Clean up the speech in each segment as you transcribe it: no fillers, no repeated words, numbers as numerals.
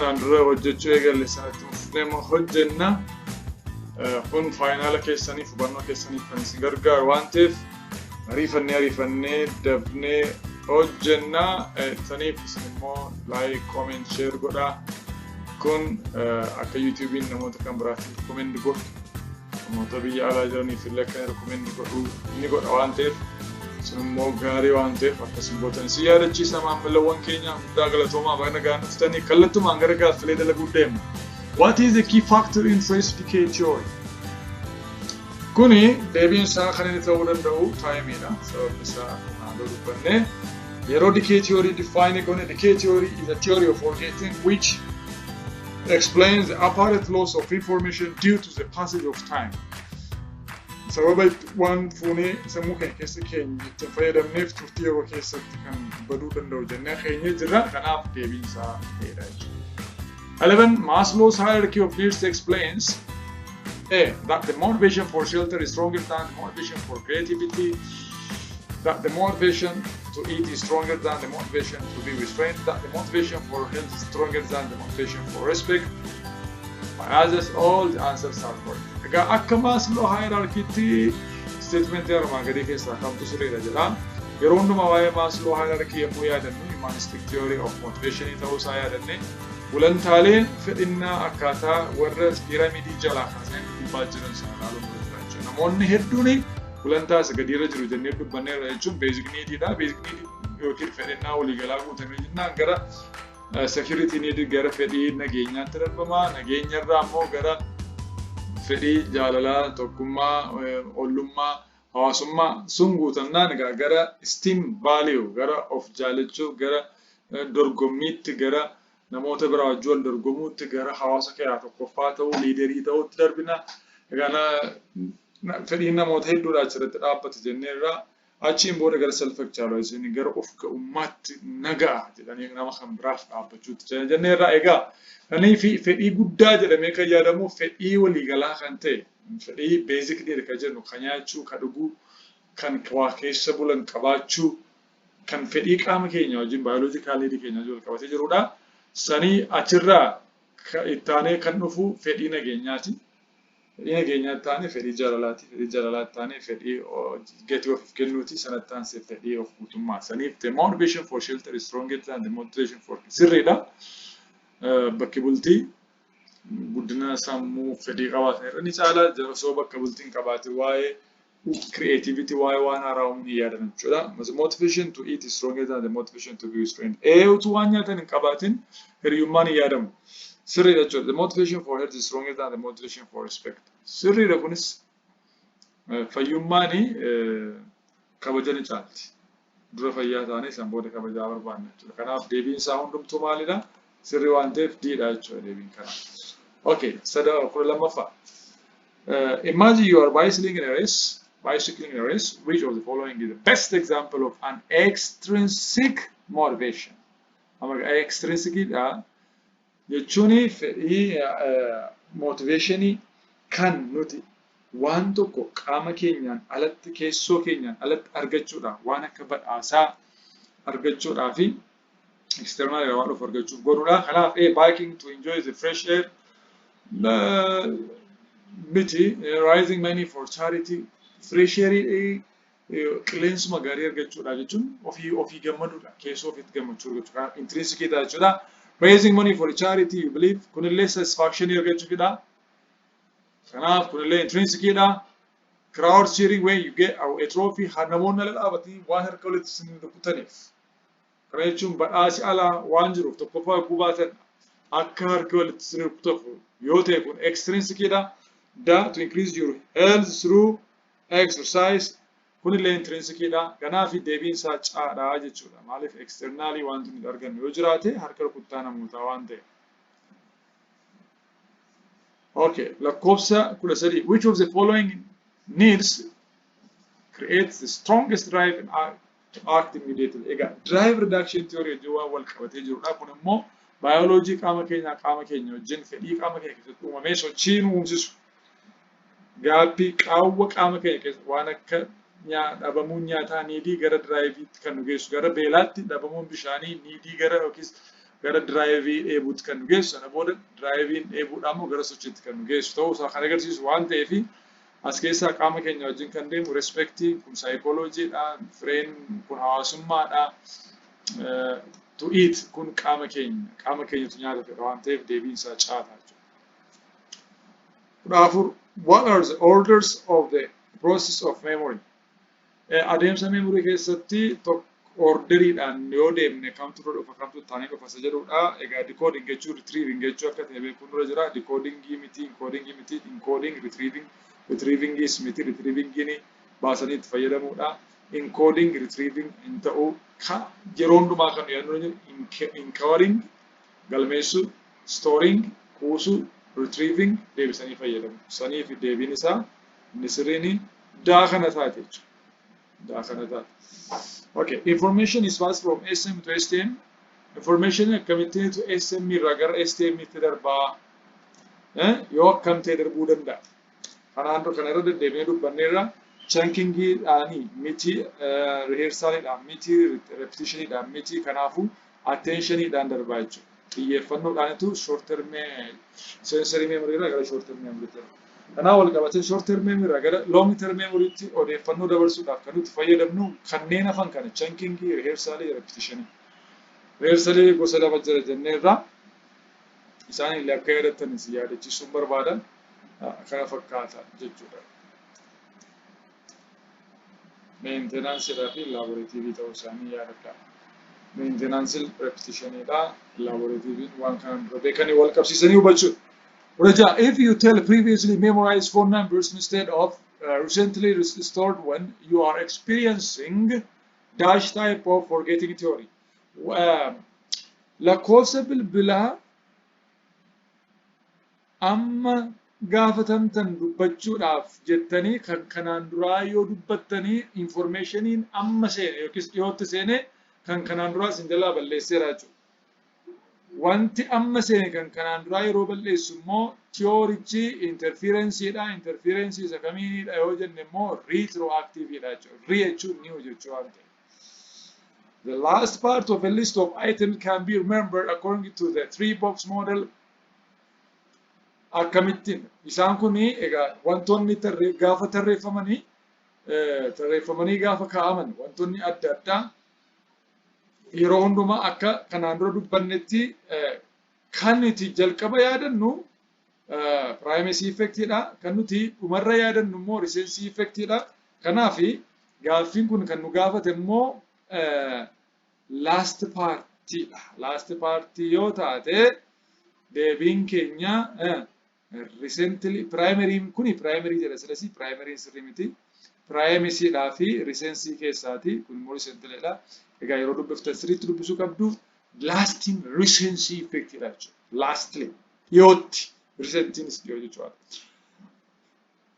Kanaan dura hojjechuu eegalle sanatti fufnee hojjenna. Kun final keessaniif, hubannoo keessaniif kan isin gargaaru waan ta'eef, ariifannee ariifannee dafnee hojjenna. Saniif isin immoo like, comment, share godhaa. Kun akka YouTubeiin namoota kan biraatiif recommend godhu, namoota biyya alaa jiraniif illee akka recommend godhu ni godha waan ta'eef, sun immoo gaarii waan ta'eef akkasin gootan isin yaadachiisa. Maamilawwan keenya guddaa galatoomaa, baay'ina gahaan dhuftanii. Kallattumaan gara gaaffilee dalaguu deemna. What is the key factor in trace decay theory? Kuni deebiin isaa kan inni ta'uu danda'u timeiidha. Sababni isaa, akkuma haaloo dubbanne, yeroo decay theory define goone, decay theory is a theory of forgetting which explains the apparent loss of information due to the passage of time. Sababa waan fuunee sammuu keenya keessa keenya ittiin fayyadamneef turtii yeroo keessatti kan baduu danda'u jennee keenyee jirra. Kanaaf deebiin isaa ta'edha jechuudha. 11. Maslow's hierarchy of needs explains: A. That the motivation for shelter is stronger than the motivation for creativity. That the motivation to eat is stronger than the motivation to be with friends. That the motivation for health is stronger than the motivation for respect. By others, all the answers are correct. Egaa akka Maslow hierarchytti statementii armaan gadii keessaa kamtu sirriidha jedha. Yeroo hundumaa waa'ee Maslow hierarchy yommuu yaadannu, humanistic theory of motivation ta'uu isaa yaadanne, gulantaaleen fedhinnaa akkaataa warra piramidii jalaa kaasanii gubbaa jiran sana ilaaluun nurra jira jechuudha. Namoonni hedduun gulantaa isa gadiirra jiru jennee dubbanneerra jechuun basic needidha. Basic need yookiin fedhinnaa waliigalaa guutamee jennaan, gara security need, gara fedhii nageenyaatti darbama. Nageenyarraa immoo gara fedhii jaalalaa, tokkummaa, ollummaa, hawaasummaa sun guutamnaan, egaa gara esteem value, gara of jaalachuu, gara dorgommiitti, gara namoota biraa wajjin wal dorgomuutti, gara hawaasa keessaa tokkoffaa ta'uu, leaderii ta'uutti darbina. Egaa fedhiin namoota hedduudha achirratti dhaabbate jenneerra. Achiin booda gara self actualization, gara of ga'ummaatti naga'a jedhanii nama kan biraaf dhaabbachuutti jenneerra. Egaa kanii fi fedhii guddaa jedhamee kan yaadamu fedhii waliigalaa kan ta'e, fedhii basic need kan jennu, kan nyaachuu, kan dhuguu, kan waa keessa bulan qabaachuu, kan fedhii qaama keenya wajjin, biological needii keenya wajjin wal qabatee jirudha. Sanii achirraa ittaanee kan dhufu fedhii nageenyaati. Fedhii nageenyaa ittaanee fedhii jaalalaati. Fedhii jaalalaa ittaanee fedhii gatii ofiif kennuuti. Sanatti aansee fedhii of guutummaa. Saniif the motivation for shelter is stronger than the motivation for sirriidha. Bakki bultii guddina sammuu fedhii qabaatan irra ni caala. Osoo bakka bultii hin qabaatin waa'ee creativity, waa'ee waan haaraa uumuu ni yaadan jechuudha. The motivation to eat is stronger than the motivation to be with friend. Utuu waan nyaatan hin qabaatin hiriyummaan hin yaadamu. Sirriidha jechuudha. The motivation for health is stronger than the motivation for respect. Sirriidha kunis, fayyummaan kabaja ni caalti. Dura fayyaa taanee san booda kabajaa barbaanna jechuudha. Kanaaf deebiin isaa hundumtuu maalidha? Sirrii waan ta'eef D'dha jechuudha deebiin kana. Okay, sada 12ffaa. Imagine you are bicycling in a race. Bicycling in a race. Which of the following is the best example of an extrinsic motivation? Amma extrinsic dha jechuun fedhii motivationii kan nuti waan tokko qaama keenyaan alatti, keessoo keenyaan alatti argachuudhaaf, waan akka badhaasaa argachuudhaa fi external waan dhufu argachuuf godhudha. Kanaaf A, biking to enjoy the fresh air miti, raising money for charity, fresh air, qilleensuma gaarii argachuudha jechuun ofii ofii gammaduudha. Keessoo ofiitti gammachuu argachuudha. Intrinsic jechuudha. Raising money for charity you believe, kunillee satisfaction argachuufidha. Kanaaf kunillee intrinsicidha. Crowd cheering when you get a trophy, namoonni ala dhaabatanii waan harka walitti isin rukutaniif. Kana jechuun badhaasi alaa waan jiruuf, tokkoffaa gubaatan akka harka walitti isin rukutuuf yoo ta'e, kun extrinsicidha. Da, to increase your health through exercise, kunillee intrinsicidha. Kanaaf deebiin isaa C'dha jechuudha. Maaliif? Externally wanti nuti argannu yoo jiraate harka rukuttaa namootaa waan ta'eef. Okay, lakkoofsa 13. Which of the following needs creates the strongest drive in act, to act immediately? Egaa drive reduction theory wajjin waan wal qabatee jirudha. Kun immoo baayoloojii qaama keenyaa, qaama keenya wajjin, fedhii qaama keenya keessatti uumamee sochii nu uumsisu. Gaaffii qaawwa qaama keenya keessa waan akka dhabamuun nyaataa needii gara driveiitti kan nu geessu, gara beelaatti, dhabamuun bishaanii needii gara yookiis Gara driveii dheebuutti kan nu geessu, sana booda driveiin dheebuudhaan immoo gara sochiitti kan nu geessu ta'uu isaa kan agarsiisu waan ta'eef, as keessaa qaama keenya wajjin kan deemu respectii kun saayikooloojiidha, friend kun hawaasummaadha, to eat kun qaama keenya, qaama keenyatu nyaata fedha waan ta'eef deebiin isaa C ta'a jechuudha. 14. What are the orders of the process of memory? Adeemsa memory keessatti orderiidhaan yoo deemne kamtu dura dhufa, kamtu taanee dhufa isa jedhudha. Egaa decoding jechuun retrieving jechuu akka ta'e beekuun dura jira. Decodingii miti, encodingii miti, encoding, retrieving, retrievingis miti, retrievingiin baasanii itti fayyadamuudha. Encoding, retrieving hin ta'u. Yeroo hundumaa kan yaadnu encoding galmeessuu, storing kuusuu, retrieving deebisanii fayyadamu. Sanii fi deebiin isaa inni sirriin D kana taate jechuudha. D kana taate. Okay, information is passed from SM to STM. Information akkamittiin to SM irraa gara STM itti darbaa? Yoo akkam ta'e darbuu danda'a? Kanaan dura kana irra deddeebinee dubbanneerra. Chunkingiidhaanii miti, rehearsaliidhaan miti, repetitioniidhaan miti, kanaafuu attentioniidhaan darbaa jechuudha. Xiyyeeffannoodhaanitu short term sensory memory irraa gara short term memory darba. Kanaaf wal qabatee short term memory irraa gara long term memorytti odeeffannoo dabarsuudhaaf kan nuti fayyadamnu kanneen hafan kana: chunkingii, rehearsalii, repetitionii. Rehearsalii gosa lama jira jenneerra. Isaan illee akka yaadattanis yaadachiisuun barbaada. Kana fakkaata jechuudha. Maintenanceiidhaa fi elaborativeii ta'uu isaanii yaadadha. Maintenanceiin repetitioniidha. Elaborativeiin waan kanaan dura beekanii wal qabsiisanii hubachuudha. 16. If you tell previously memorized phone numbers instead of recently stored one, you are experiencing dash type of forgetting theory. Lakkoofsa bilbilaa amma gaafatamtan dubbachuudhaaf jettanii kan kanaan duraa yoo dubbattanii, informationiin amma seene yookiis dhiyootti seene kan kanaan duraa isin jalaa balleesseera jechuudha. Wanti amma seene kan kanaan duraa yeroo balleessu immoo theoryichi interferenceiidha. Interferenceii isa kamiinidha yoo jenne immoo retroactiveidha jechuudha. Re jechuun new jechuu waan ta'eef. The last part of a list of items can be remembered according to the three box model. Akkamittiin isaan kun egaa wantoonni gaafa tarreeffamanii gaafa kaa'aman, wantoonni adda addaa yeroo hundumaa akka kanaan dura dubbannetti kan nuti jalqaba yaadannu primacy effectidha. Kan nuti dhumarra yaadannu immoo recency effectidha. Kanaaf gaaffiin kun kan nu gaafate immoo last partiidha. Last partii yoo taate deebiin keenya recently primary, kuni primary jedha silasii, primary sirrii miti. Primacyidhaa fi recency keessaati, kun immoo recentlyidha. Egaa yeroo dubbiftan sirriitti dubbisuu qabdu. Lastiin recency effectidha jechuudha. Lastly dhiyootti, recentiinis dhiyoo jechuudha.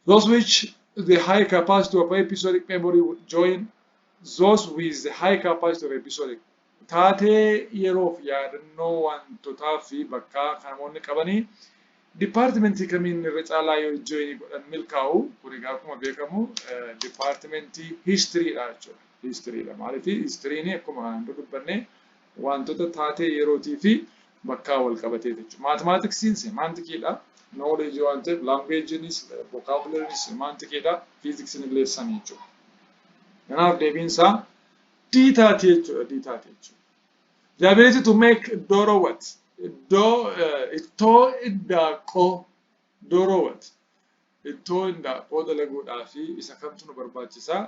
Those which the high capacity of episodic memory would join those with the high capacity of episodic. Taatee yeroof yaadannoo wantootaa fi bakkaa kan namoonni qabanii departmentii kamiin irra caalaa yoo joinii godhan milkaa'u? Kun egaa akkuma beekamu departmentii historydha jechuudha. Historydha. Maaliif? Historyn akkuma kanaan dura dubbanne wantoota taatee yerootii fi bakkaa wal qabatee jechuudha. Mathematicsiin semanticiidha. Knowledge waan ta'eef, languageiinis, vocabularyinis semanticiidha. Fiiziksiin illee sanii jechuudha. Kanaaf deebiin isaa D taati jechuudha. D taati jechuudha. The ability to make doro wat. Ittoo indaaqqoo, doro wat. Ittoo indaaqqoo dalaguudhaa fi isa kamtu nu barbaachisaa?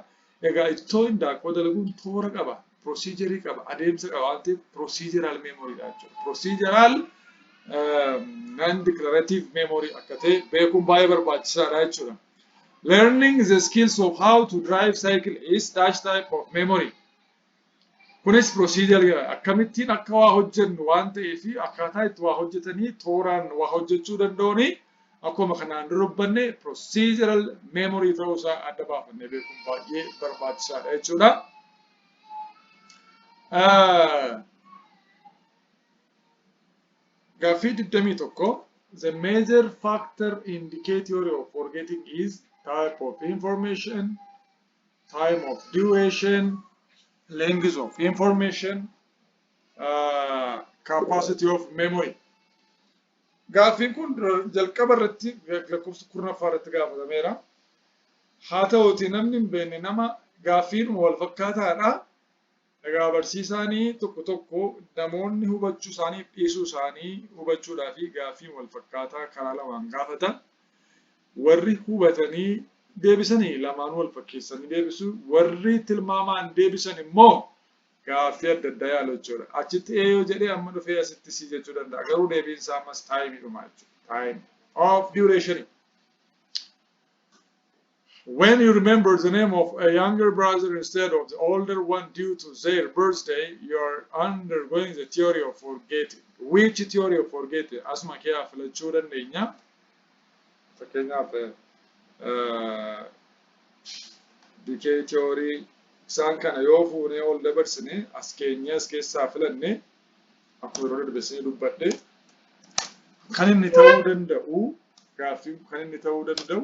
Egaa ittoo indaaqqoo dalaguun toora qaba, procedureii qaba, adeemsa qaba waan ta'eef procedural memoryidha jechuudha. Procedural non declarative memory akka ta'e beekuun baay'ee barbaachisaadha jechuudha. Learning the skills of how to drive cycle is dash type of memory. Kunis procedure, akkamittiin akka waa hojjennu waan ta'eef, akkaataa itti waa hojjetanii tooraan waa hojjechuu danda'uuni akkuma kanaan dura dubbanne procedural memory ta'uusaa adda baafannee beekuun baay'ee barbaachisaadha jechuudha. Gaaffii 21. The major factor indicator of forgetting is type of information, time of duration, length of information, Capacity of memory. Gaaffiin kun jalqaba irratti lakkoofsa 10ffaa irratti gaafatameera. Haa ta'uti, namni hin beekne nama gaaffiinuma wal fakkaataadha. Egaa barsiisaanii tokko tokko namoonni hubachuu isaanii dhiisuu isaanii hubachuudhaa fi gaaffiin wal fakkaataa karaa lamaan gaafata. Warri hubatanii deebisanii lamaan wal fakkeessanii deebisu. Warri tilmaamaan deebisan immoo gaaffii adda addaa yaalu jechuudha. Achitti A yoo jedhee, amma dhufee asitti C jechuu danda'a. Garuu deebiin isaa ammas timeiidhuma jechuudha. Time of duration. When you remember the name of a younger brother instead of the older one due to their birthday, you are undergoing the theory of forgetting. Which theory of forgetting? Asuma kee filachuu dandeenya. Fakkeenyaaf, decay theory isaan kana yoo fuunee ol dabarsine, as keenyee as keessaa filanne, akkuma yeroo darbe dubbadhe, kan inni ta'uu danda'u, gaaffiin kan inni ta'uu danda'u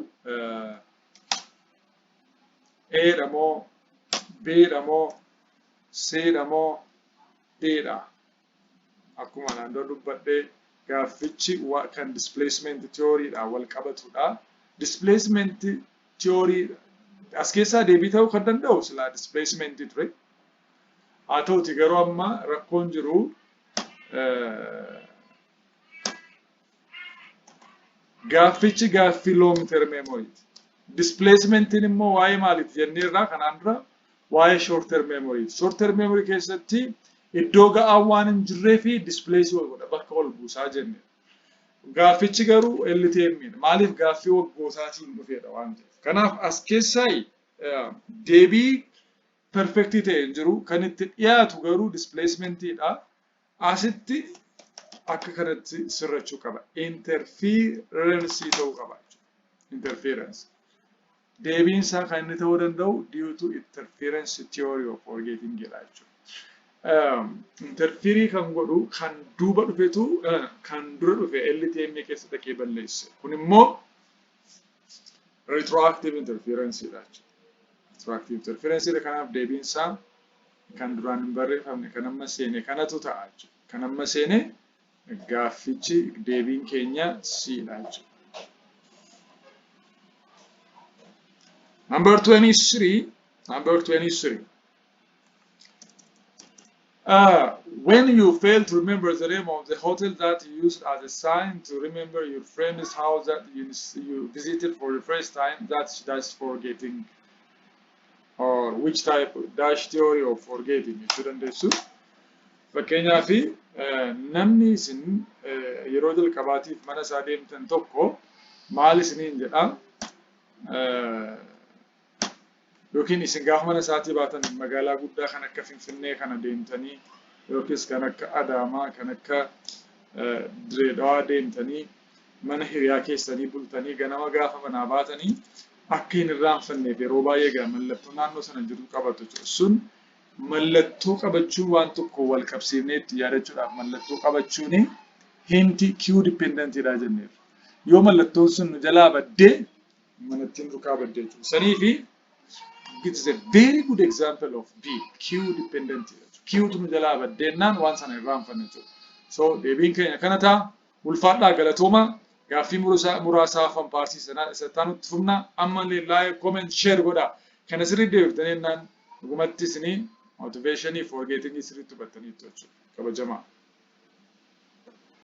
A dha moo, B dha moo, C dha moo, D dha? Akkuma naan dura dubbadhe, gaaffichi kan displacement theory dha wal qabatudha. Displacement theory as keessaa deebii ta'uu kan danda'u silaa displacement ture. Haa ta'uti garuu amma rakkoon jiru, gaaffichi gaaffii long term memory. Displacementiin immoo waa'ee maaliiti jenneerraa kanaan dura? Waa'ee short term memory. Short term memory keessatti iddoo ga'aan waan hin jirree fi displace wal godha, bakka wal buusaa jenne. Gaaffichi garuu LTM dha. Maaliif? Gaaffii waggootaatiin dhufeedha waan ta'eef. Kanaaf as keessaa deebii perfectii ta'e hin jiru. Kan itti dhiyaatu garuu displacementiidha. Asitti akka kanatti sirrachuu qaba. Interference ta'uu qaba. Interference. Deebiin isaa kan inni ta'uu danda'u due to interference theory of forgetting jedha jechuudha. Interfere kan godhu kan duuba dhufetu kan dura dhufe LTM keessa dhaqee balleesse. Kun immoo retroactive interference dha jechuudha. Retroactive interference dha. Kanaaf deebiin isaa kan duraan hin barreeffamne kan amma seene kanatu ta'a jechuudha. Kan amma seene gaaffichi deebiin keenya C dha jechuudha. Number 23, number 23. When you fail to remember the name of the hotel that you used as a sign to remember your friend's house that you visited for the first time, that's forgetting. Or which type dash theory of forgetting jechuu dandeessu. Fakkeenyaaf, namni isin yeroo jalqabaatiif mana isaa deemtan tokko maal isiniin jedha? Yookiin isin gaafa mana isaatii baatan magaalaa guddaa kan akka Finfinnee kana deemtanii, yookiis kan akka Adaamaa, kan akka Direedawaa deemtanii, mana hiriyaa keessanii bultanii, ganama gaafa manaa baatanii akka hin irraanfanneef yeroo baay'ee egaa mallattoo naannoo sana jiru qabatu jechuudha. Sun mallattoo qabachuun waan tokko wal qabsiifnee itti yaadachuudhaaf mallattoo qabachuun hinti cue dependentidha jenneerra. Yoo mallattoon sun nu jalaa baddee, manattiin dukaa baddee jechuudha. Sanii fi it is a very good example of B, cue dependent. Cue tu nu jalaa baddeennaan waan sana irraanfanne jechuudha. So deebiin keenya kana ta'a. Ulfaadhaa, galatooma. Gaaffii muraasa hafan partii sanaa isa taanutti fufna. Ammallee like, comment, share godhaa. Kana sirrii deebiftanii jennaan dhugumatti isinii motivationii forgetting sirriitti hubattaniitu jechuudha. Kabajamaa.